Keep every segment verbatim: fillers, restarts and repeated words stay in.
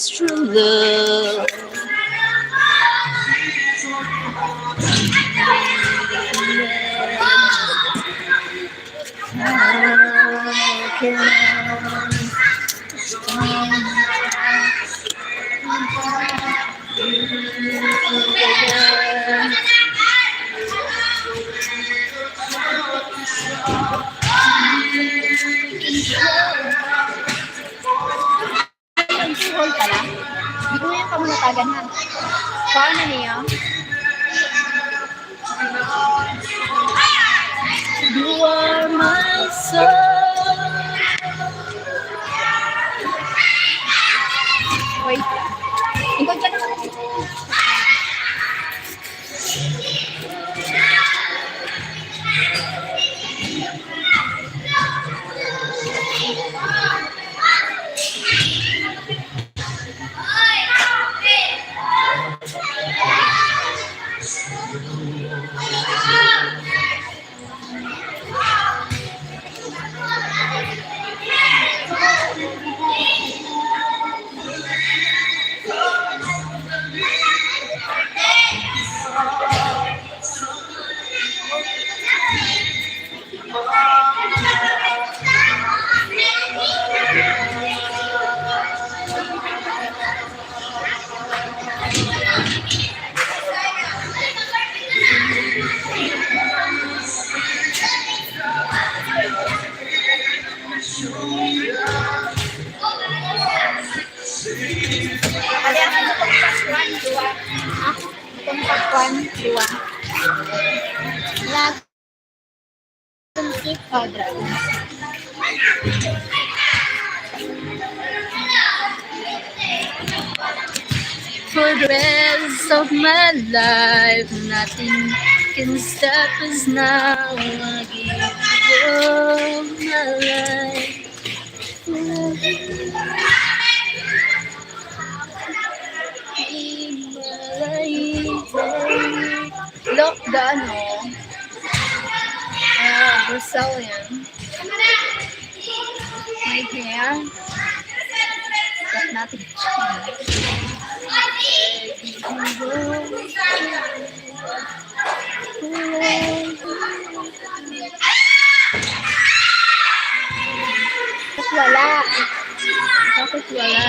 true love. Ang suhol pala. Di ko yung kamunatagan, ha? Paano niya? You are my soul. Wait. Ikaw dyan ako. Kaya ako itong pakwan, duwa. Ako itong pakwan, duwa. Lag-, Dragon Seed, oh, Dragon Seed. For the rest of my life, nothing can stop us now. I give you my life. Look, the ano, ah, Brazilian. My hair. Got nothing. Bakit wala? Bakit wala?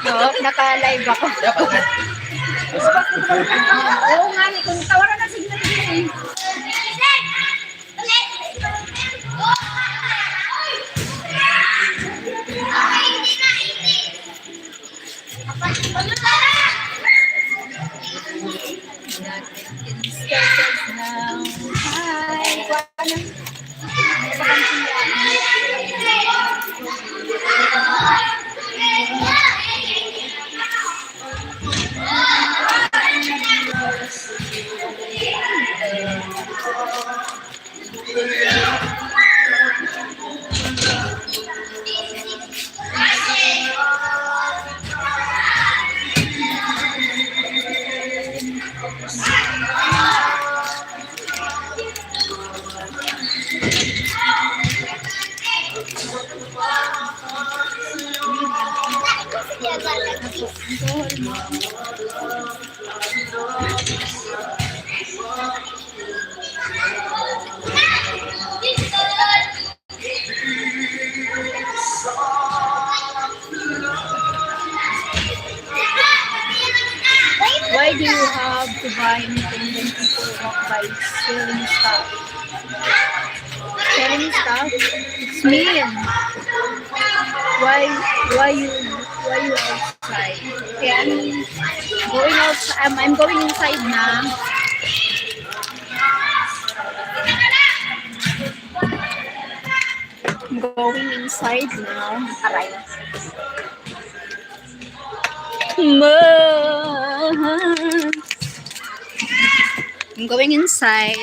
Oo, naka-live ako. Oo nga, ni, kung tawaran na signal din eh. Hi. Why do you have to buy anything when people walk by selling stuff? Selling stuff? It's mean. Why, why you, why you outside? Okay, I'm going outside. I'm, I'm going inside na. I'm going inside now. Aray. I'm going inside.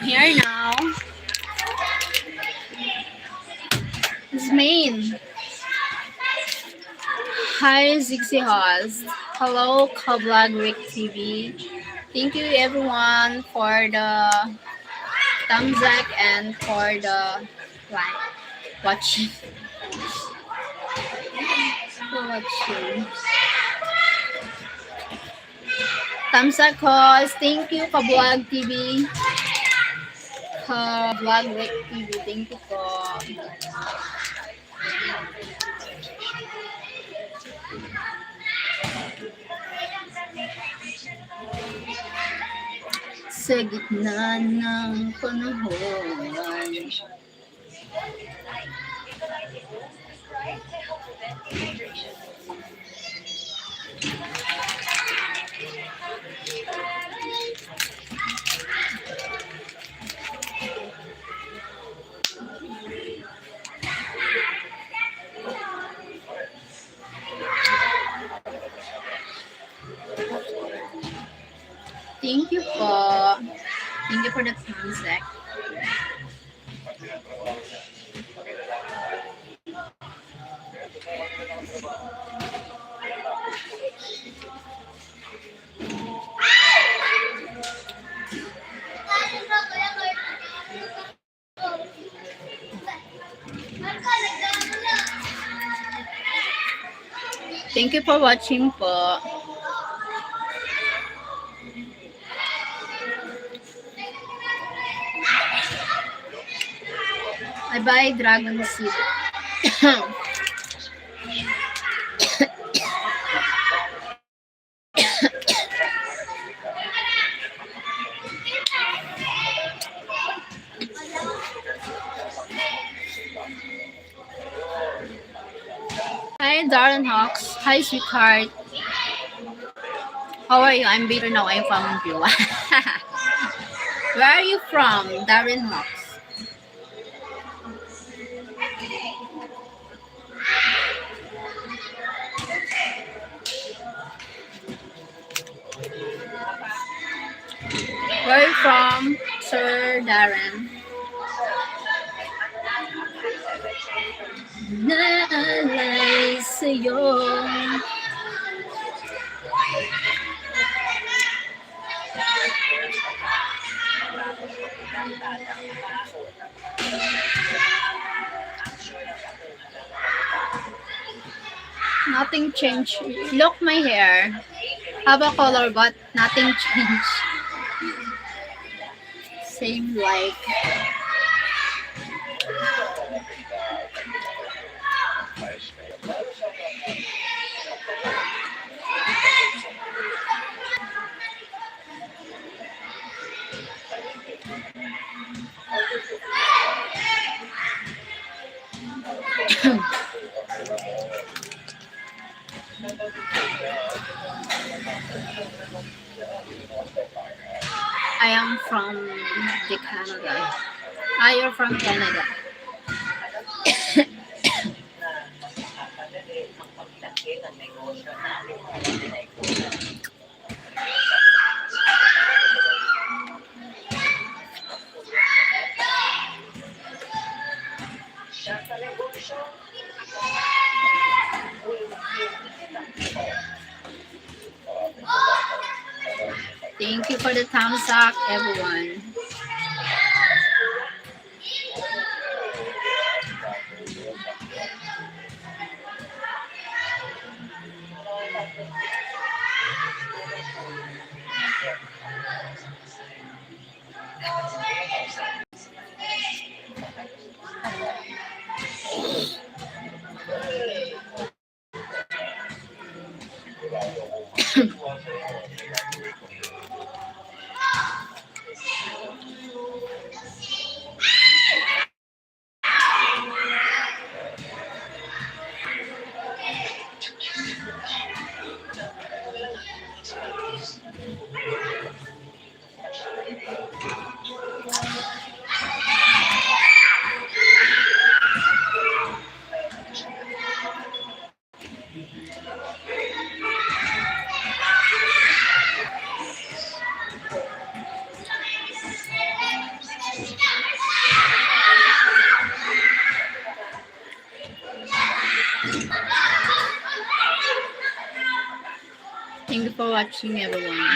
Here now. It's mean. Hi, Zixi Halls. Hello, Kablog Rick T V. Thank you everyone for the Thumbs up and for the like, watching. For watching. Thumbs up, cause thank you, Kabuag T V. Kabuag Rick T V, thank you po. Sa gitna ng panahon. Thank you po. Thank you for the thumbs up. Thank you for watching po. I buy dragon seed. Hi, Darren Hawks. Hi, sweetheart. How are you? I'm better now. I'm from Manila. Where are you from, Darren Hawks? Where you from, Sir Darren? Naalay sa'yo. Nothing change. Look my hair. Have a color, but nothing change. Same like. I am from the Canada. I am from Canada. Thank you for the thumbs up, everyone. Thank you for watching, everyone.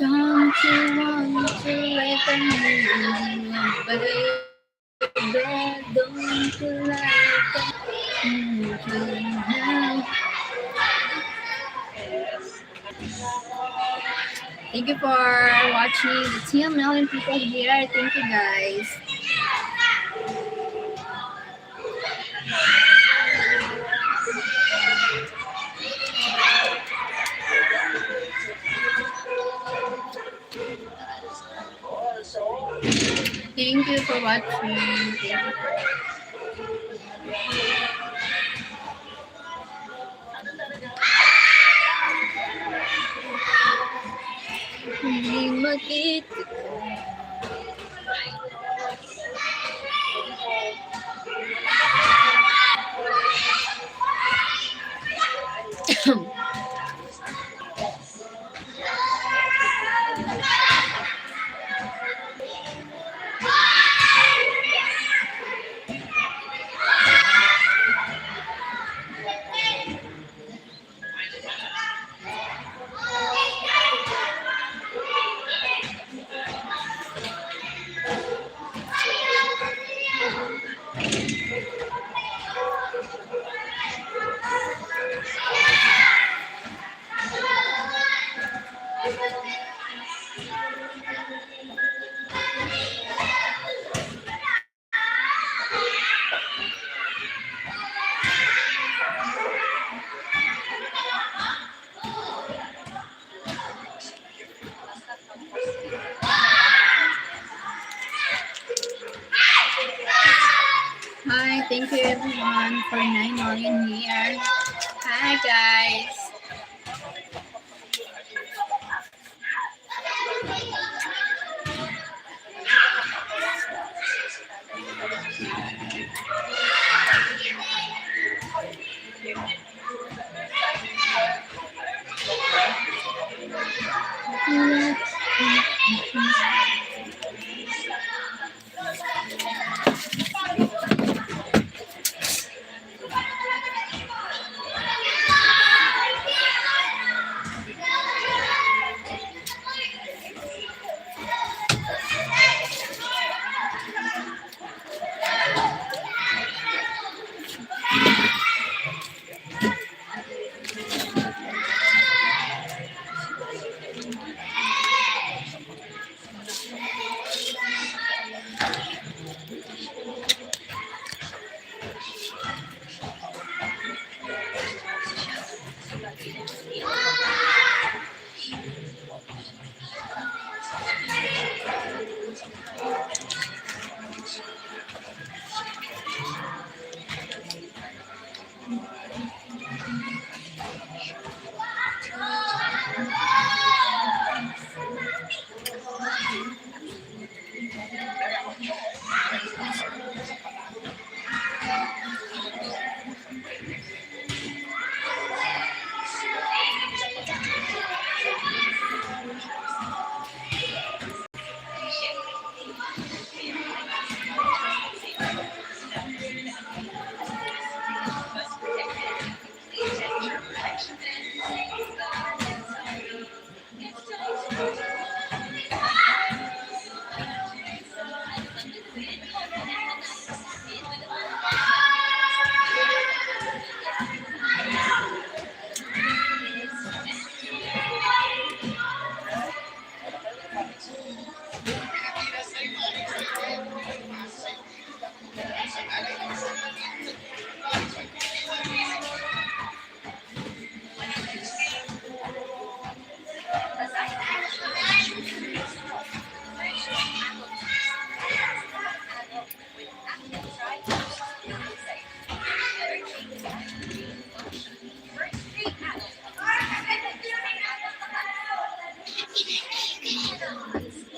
Don't you want to let them know, but don't you like it? Thank you for watching the ten million people here. Thank you, guys. Thank you for watching. Thank you for Hindi makita. Hi, thank you everyone for nine million here. Hi, guys.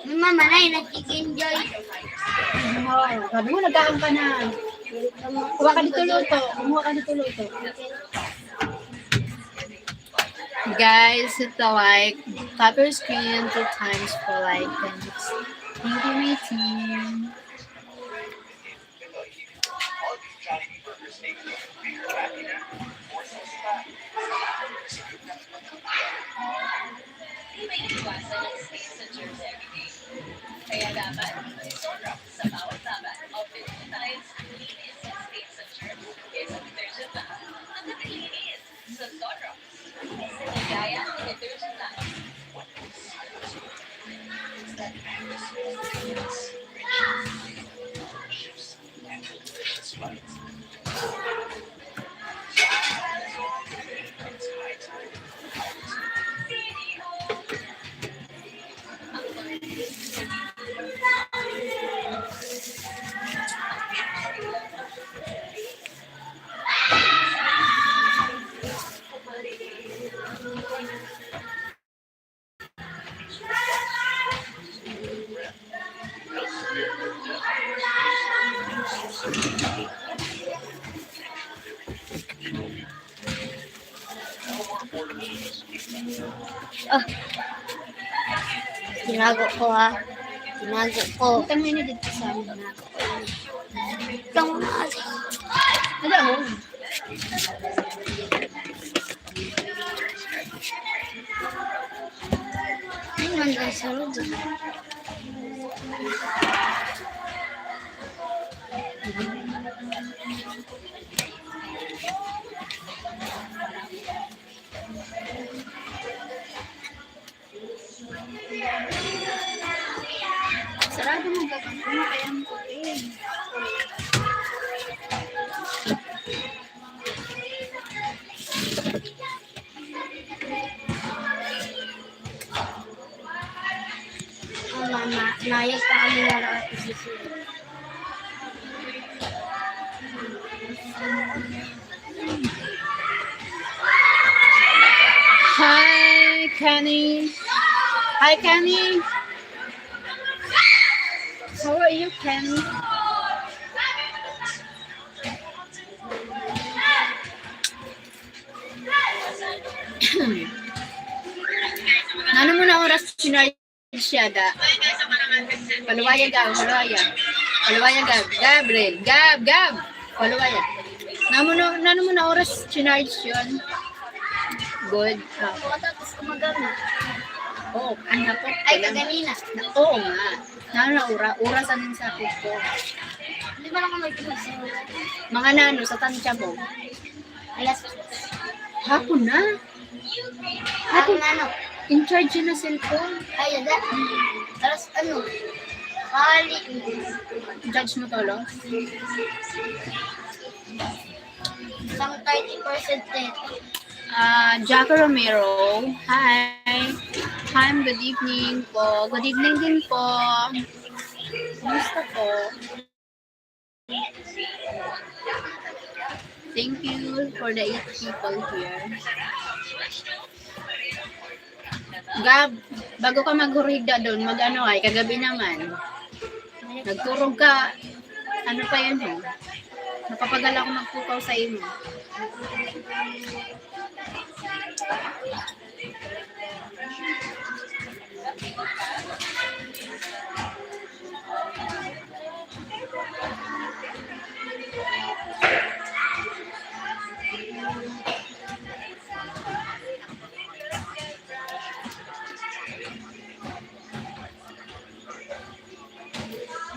Mama, nay, nag-enjoy. Oo, sabi mo, nagkaon ka na. Kuha ka dito, luto. Kumuha ka dito, luto. Guys, hit the like. Tap your screen two times for like. Thanks. Thank you, my team. Ah. Tinago ko, ha. Tinago ko. Utang na dito sa amin, ha. Utang na. Wala, oh. Ano man ang sarado? Sarado mo, gagawin mo kaya ang puti. Ang mama, nayag pa kami na lang at isisiyo. Hi, Kenny. Hi, Kenny. How are you, Kenny? Nano mo na oras, Chinay? Siya da. Paluwaya, Gab, paluwaya. Paluwaya, Gab. Gabriel, Gab, Gab. Paluwaya. Namo no, nano mo na oras chinarge yun? Good. Ah. Tapos umaga na. Oo, ang hapon. Ay, kaganina. Oo nga. Nano na ora, oras ang sakit ko. Hindi ba lang kami pinagsimula? Mga nano, sa tansya mo. Alas dos. Hapon na? Hapon na, no? In charge na cellphone. Ay, ada. Alas ano? Kali. In charge mo, Tolo? Isang thirty percent din. Ah, Jaco Romero. Hi. Hi, good evening po. Good evening din po. Kumusta po? Thank you for the eight people here. Gab, bago ka maghurigda doon, mag-ano ay, kagabi naman. Nagturog ka, ano pa yun eh? Napapagal ako magpukaw sa imo.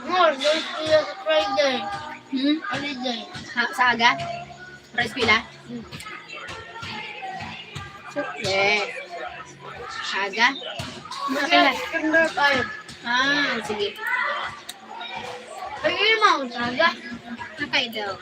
Mor, doon sila sa Friday. Hmm? Holiday. Ha, sa aga? Para eskwela? Hmm. Sige. Aga? Kaya, September five. Ah, sige. Ay, yun, mga aga. Okay daw.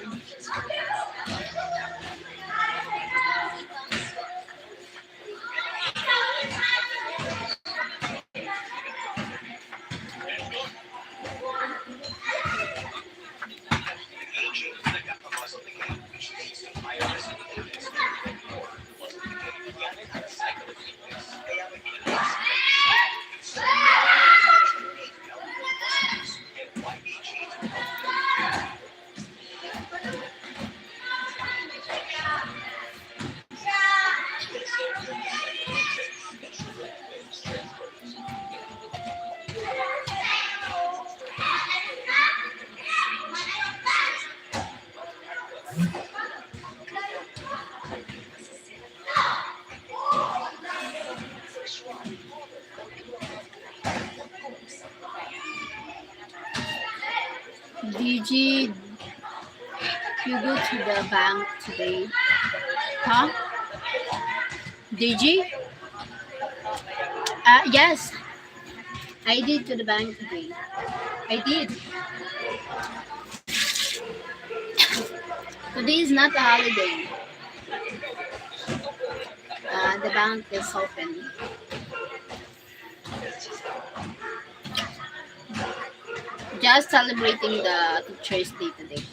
D G, You go to the bank today? Huh? Did you? Uh, yes. I did to the bank today. I did. Today is not a holiday. Uh, the bank is open. Just celebrating the Teacher's Day today.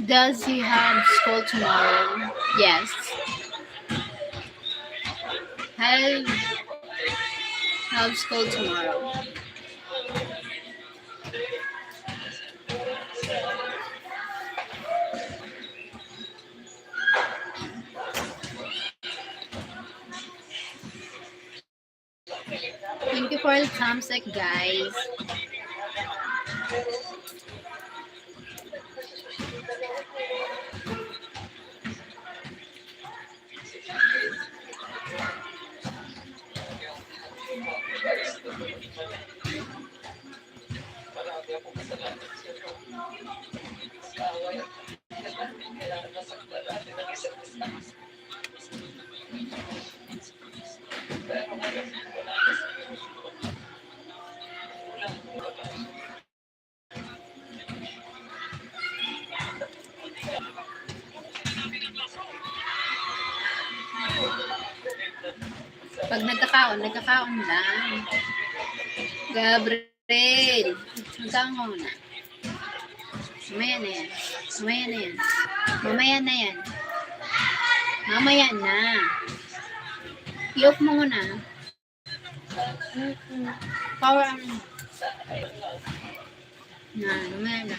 Does he have school tomorrow? Yes. Have, have school tomorrow. Thank you for the thumbs up, guys. Pag nagkakaon, nagkakaon lang. Gabriel, magkaon ka muna. Mamaya na yan. Mamaya na yan. Mamaya na yan. Mamaya na. I-off mo muna. Mm-mm. Power on. Na, mamaya na.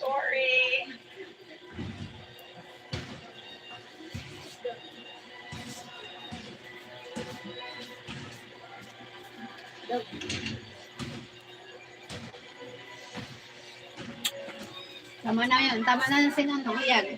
Sorry. Tama na yun. Tama na yung sinanong. Ayan.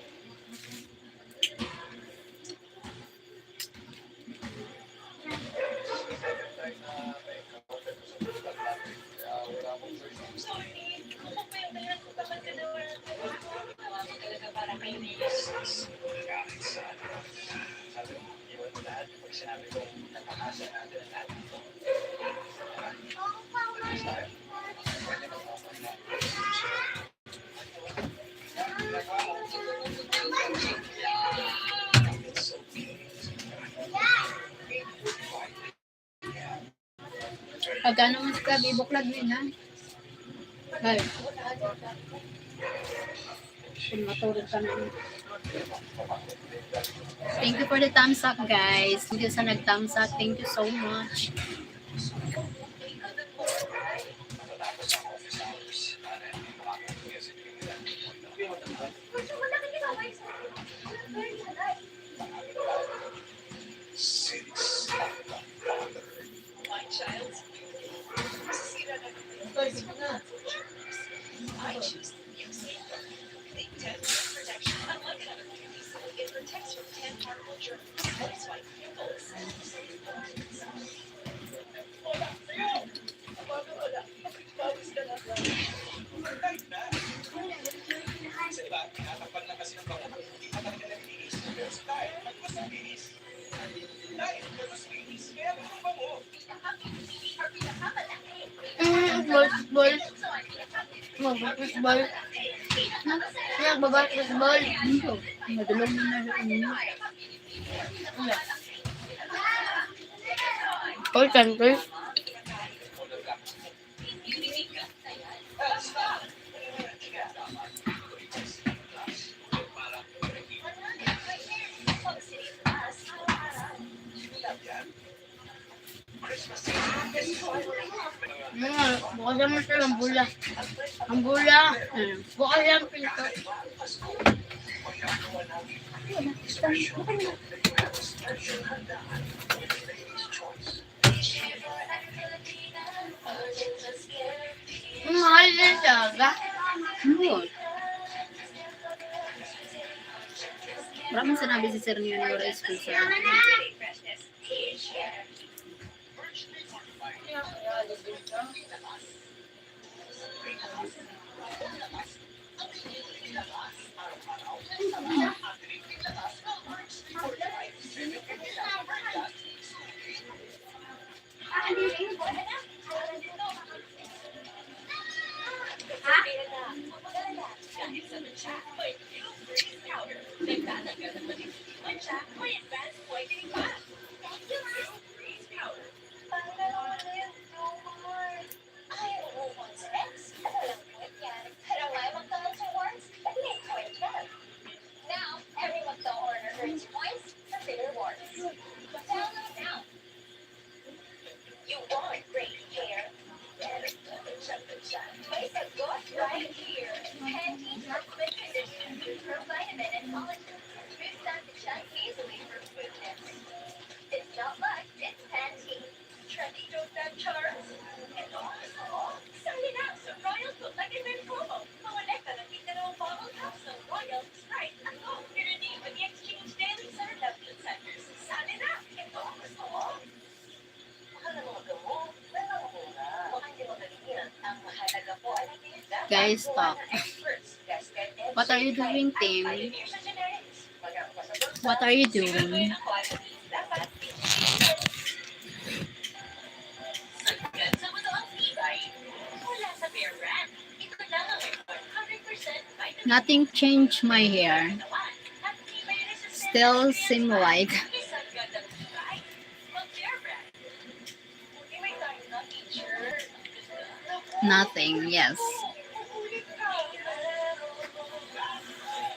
Pagkano man sa gabi, buklad mo yun, ha? Ay. Kung matulog ka na. Thank you for the thumbs up, guys. Thank you sa nag-thumbs up. Thank you so much. Mm, football, football. Mag-football. Nagba-basketball. Ito, madulog na sa inyo. Call center. Bukas naman sa lambola. Lambola. Bukas yung pinto. Ang mahal na siya, ga? Ano? Wala man sinabi si Sir niya na wala sponsor. Guys, talk. What are you doing, Tim? What are you doing? Nothing changed my hair. Still same white. Nothing, yes.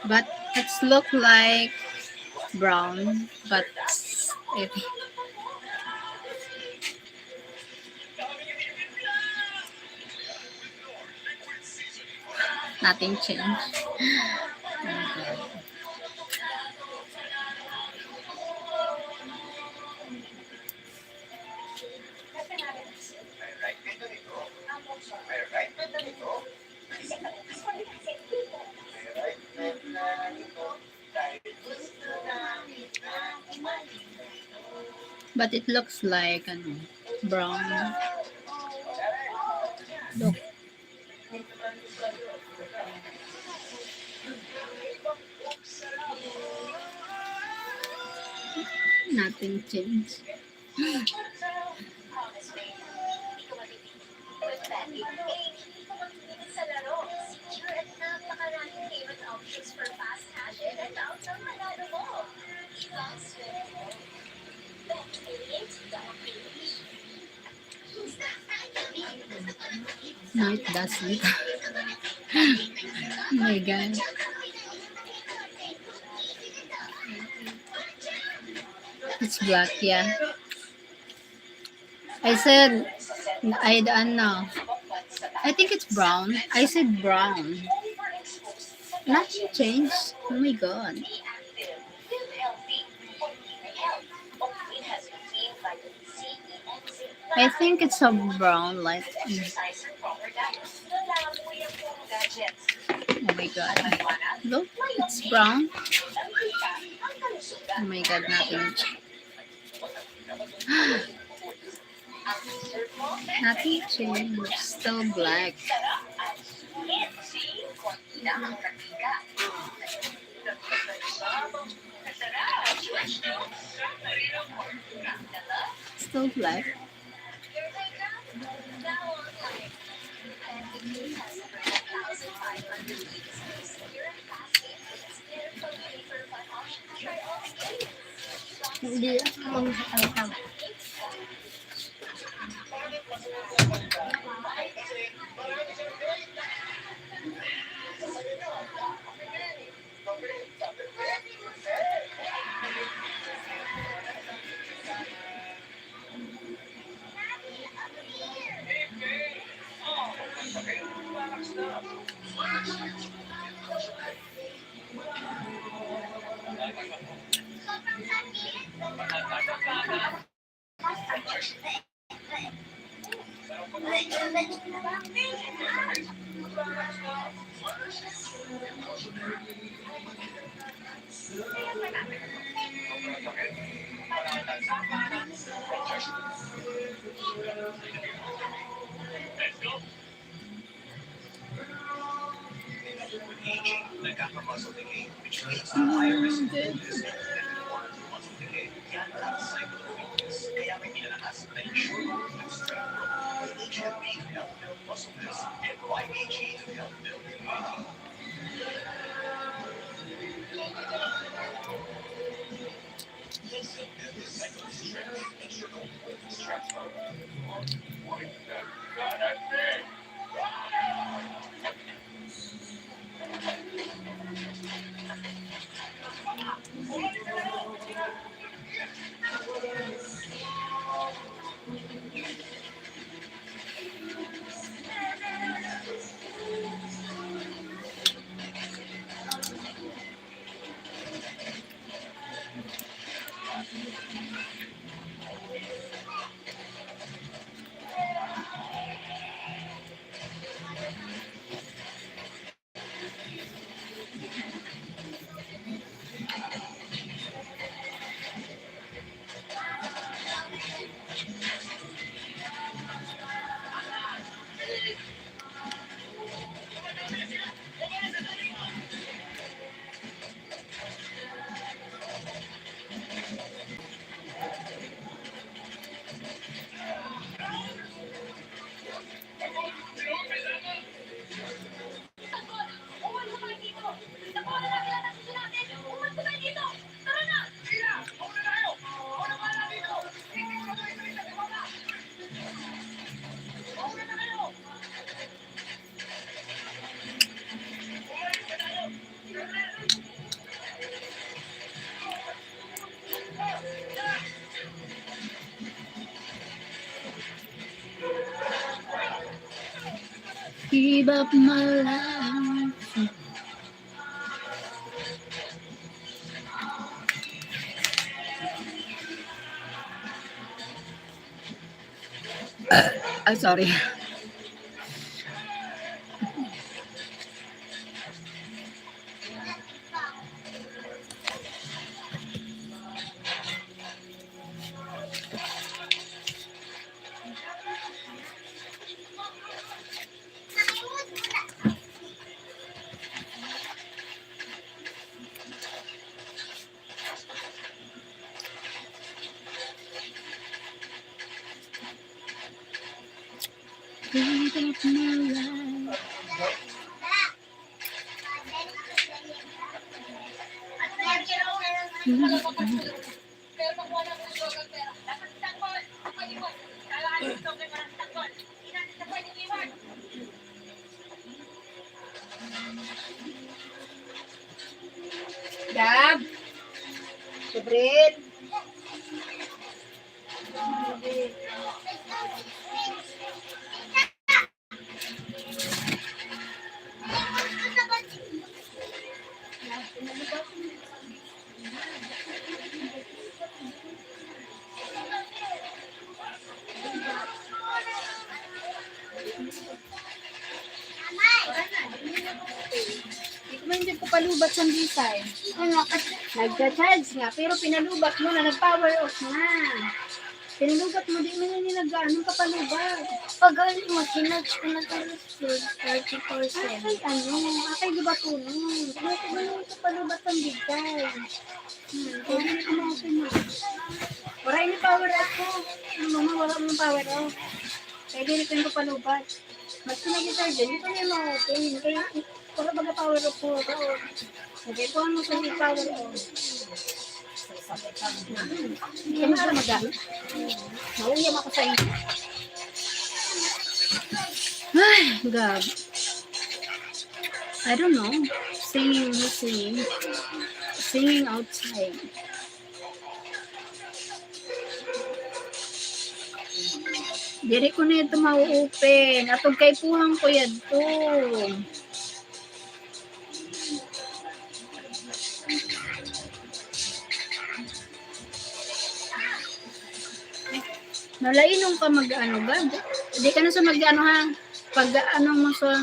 But it's look like brown, but it nothing changed. But it looks like, ano, brown. Look. Nothing changed. No, it doesn't. Oh my God. It's black, yeah. I said, I don't know. I think it's brown. I said brown. Nothing changed. Oh my God. I think it's a brown, like, oh my God. Look, it's brown. Oh my God, nothing. Nothing changed. Still black. Still black. Hindi ako ang Give up my life. Ay, sorry. Gab? Gabriel? Di ko man dyan papalubat sa design. Ano ka? Nagcha-charge nga, pero pinalubat mo na, nag-power off na. Pinalubat mo, di man yan yung nag-ano, papalubat. Pag ano mo, sinarge ko na talaga, thirty percent. Ay, ano, akay di ba tunod? Ano ko ba yung papalubat sa design? Hmm, pwede na kumain mo. Wala yung power off ko. Yung mama, wala mong power off. Pwede na kayong papalubat. Mas pinag-detergent, ito na yung mga open. Kaya, wala baga power off ko. Hindi ko ano sa yung power off. Hindi mo siya magamit. Nauyam ako sa inyo. Ay, God. I don't know. Singing, singing. Singing outside. Diri ko na ito ma-open. Atog kaipuhan ko yadto. Nalainom ka mag-ano, Gab? Di ka na sa mag-ano, ha? Pag ano mo sa,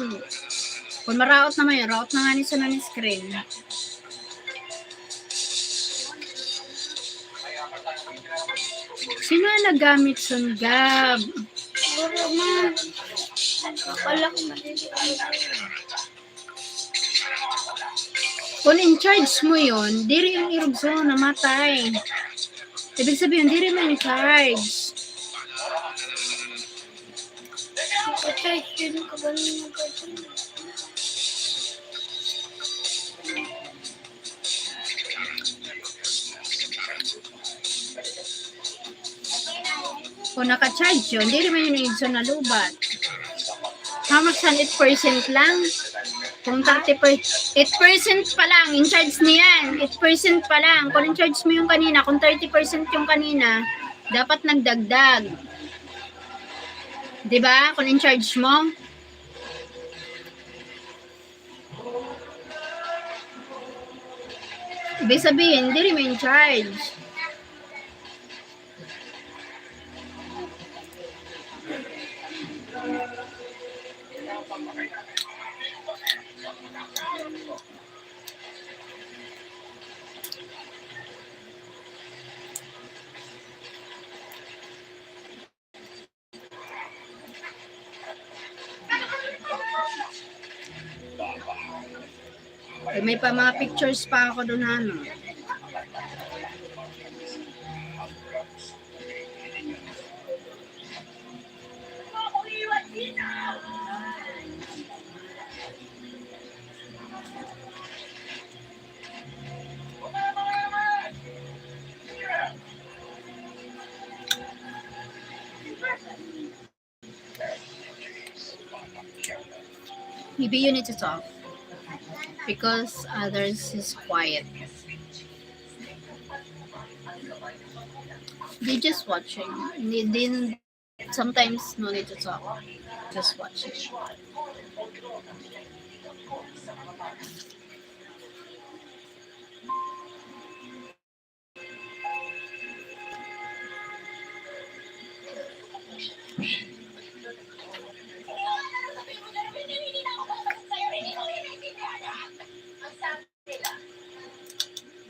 kung maraot naman yun, raot na nga ni sa screen. Sino ang nagamit sun, Gab? Siguro, ma. Wala akong maliliit. Kung in-charge mo yun, diri yung irog sa namatay. Ibig sabihin, diri mo in-charge. Patay, yun ka ba nung nagkataon? Kung naka-charge yun, diri man yun yung igsoon na lubat. How much yan? Eight percent lang? Kung thirty per, eight percent pa lang, in-charge niyan. Eight percent pa lang. Kung in-charge mo yung kanina, kung thirty percent yung kanina, dapat nagdagdag. Di ba? Kung in-charge mo. Ibig sabihin, diri mo in-charge. Eh, may pa mga pictures pa ako doon, ano. Maybe you need to talk because others is quiet. They just watching. They didn't, sometimes no need to talk. Just watching.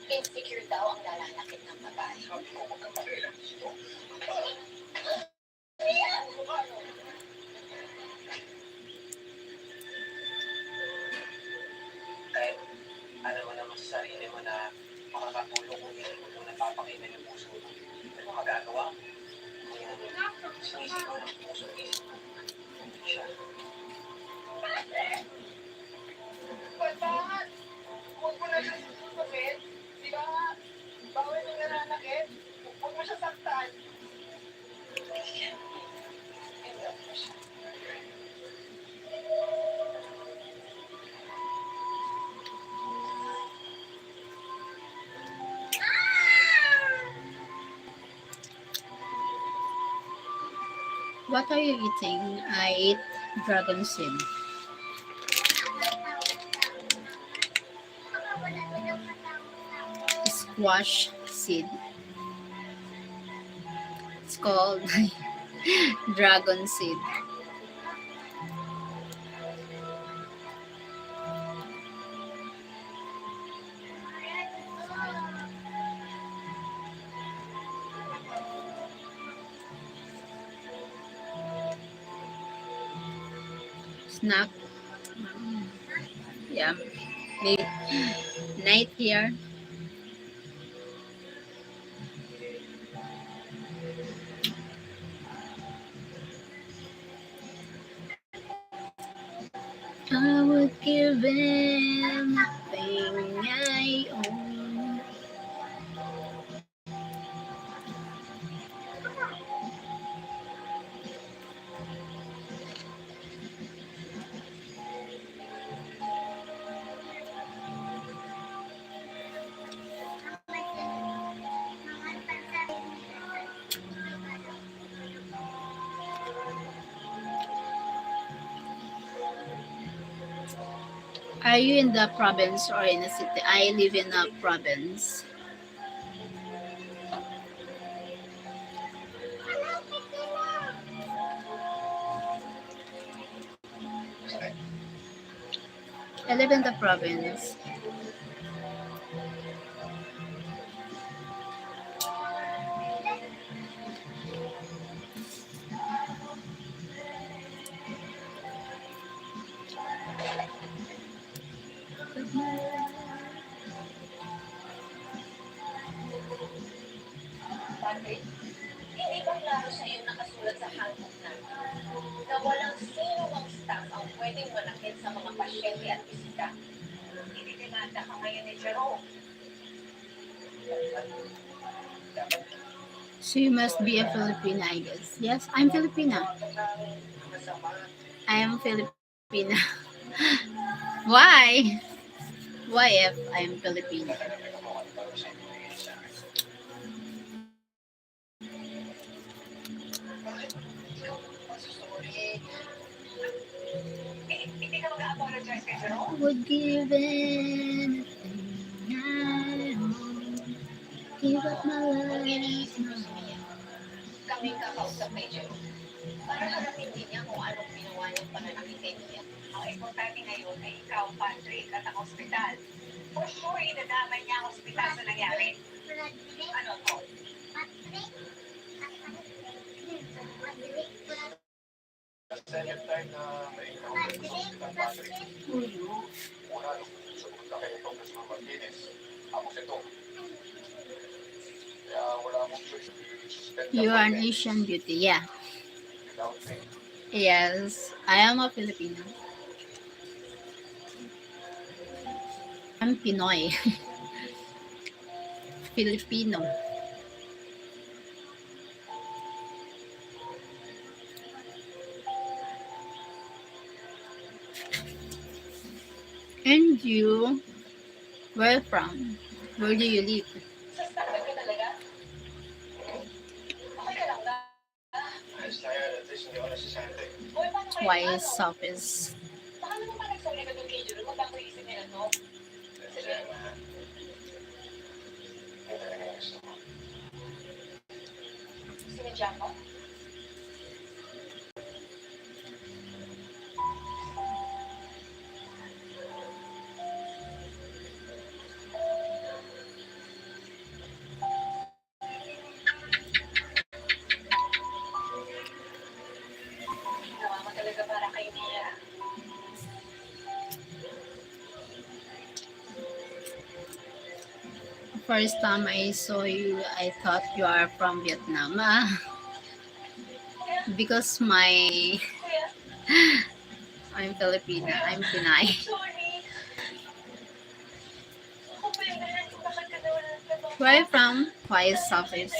Insecure daw ang nananakit ng babae. Kahit alam mo naman sa sarili mo na makakatulong kung hindi mo nagpapakita yung puso mo. Ano magagawa mo? Kaya, sinisip mo ng puso, isip mo. Siya. Ba't? Huwag mo na siya susupin. Di ba? Bawal yung nananakit. Huwag mo siya saktan. What are you eating? I eat dragon seed. Squash seed. It's called dragon seed. Snack. Yeah. Late night here. I would give anything I own. Are you in the province or in a city? I live in a province. I live in the province. Patrick, hindi ba klaro sa'yo nakasulat sa handbook na, na walang sino mang staff ang pwedeng manakit sa mga pasyente at bisita? Dinidemanda ka ngayon ni Jerome. So you must be a Filipina, I guess. Yes, I'm Filipina. I am Filipina. Why? Why if I'm Filipina? Would give anything I own. Give up my life. Kaming kakausap kay Jerome para harapin din niya kung anong ginawa niyang pananakit kay Mia. Ang importante ngayon ay ikaw, Patrick, at ang ospital. For sure, idadamay niya ang ospital sa nangyari. Ano to? You are an Asian beauty, yeah. Yes, I am a Filipino. I'm Pinoy. Filipino. And you, where from? Where do you live? Why is office? Sinadya mo? Ginawa mo talaga para kay Mia. First time I saw you, I thought you are from Vietnam. Ah, because my I'm Filipina, I'm Pinay. Where are you from? Why is office?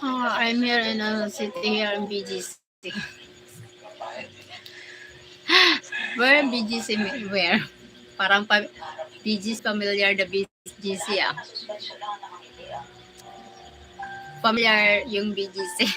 Oh, I'm here and I'm sitting here in B G C. Where in B G C? Where? Parang pa- B G C, familiar the B G C, ah. Familiar yung B G C.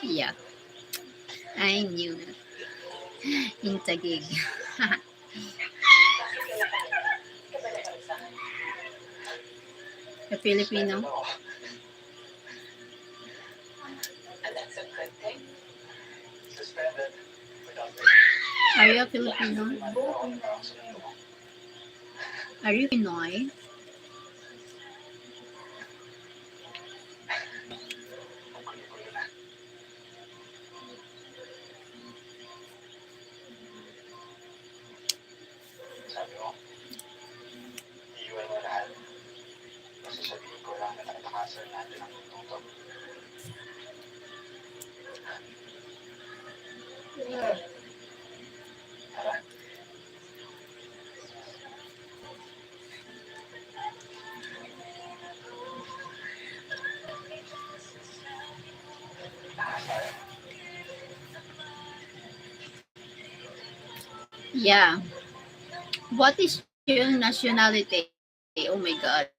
Yeah. I knew. In Taguig. The Filipino. Are you a Filipino? Are you Pinoy? Sabi mo, iiwan mo lahat. Kasi sabihin ko lang na tatakasan natin ang mundong to. Tara. Yeah. What is your nationality? Oh my God.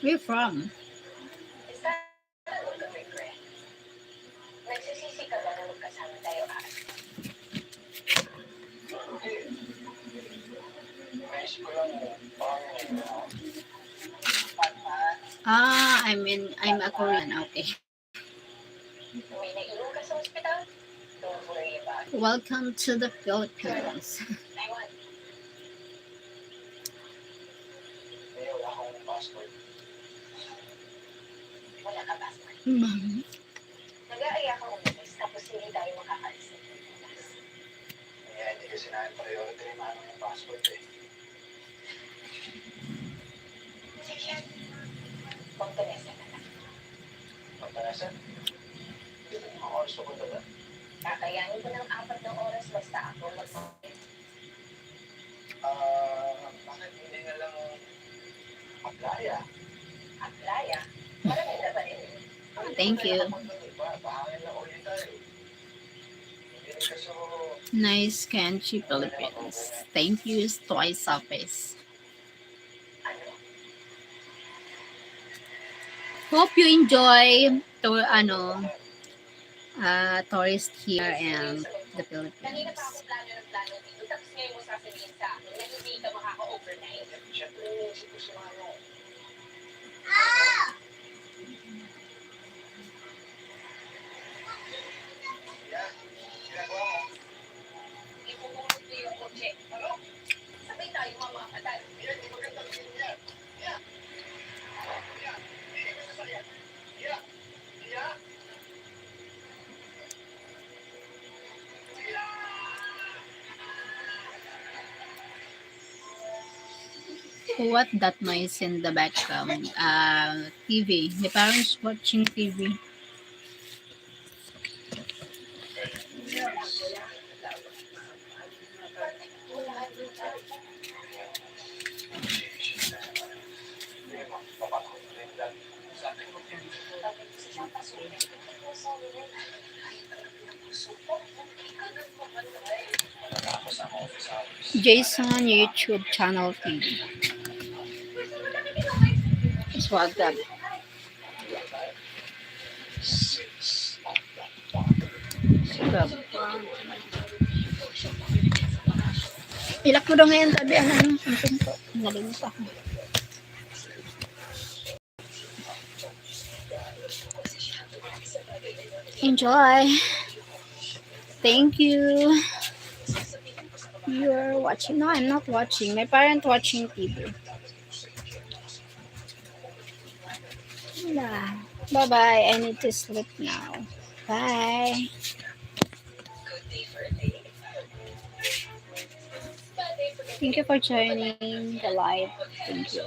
Where you from? Nagsisisi ka ba na magkasama tayo, ah? Ah, I mean, I'm a Korean. Okay. May nainom ka sa ospital? Don't worry about it. Welcome to the Philippines. Taiwan. May wala akong passport. Wala ka passport? Ma'am. Nag-aaya ka umalis, tapos hindi tayo makakaalis ng Pilipinas. Kaya hindi kasi namin priority yung ano yung passport eh. Sige. Magpanesa ka na. Magpanesa? Hindi ko mga oras ko punta doon. Kakayanin ko ng apat na oras basta ako mag- Ah, bakit hindi na lang Aglaya? Aglaya? Parang iba ba rin? Thank you. Hindi na kaso Nice Kanchi Philippines. Thank you, Toy Sopes. Hope you enjoy to, ano, uh, tourist here in the Philippines. What that noise in the background? Uh, T V. The parents watching T V. Jason YouTube channel T V. Swag up. Ilak mo daw ngayon, sabi, ano, ano, ang pinto. Nalimot ako. Enjoy. Thank you. You're watching. No, I'm not watching. My parent watching T V. Wala. Bye-bye. I need to sleep now. Bye. Thank you for joining the live. Thank you.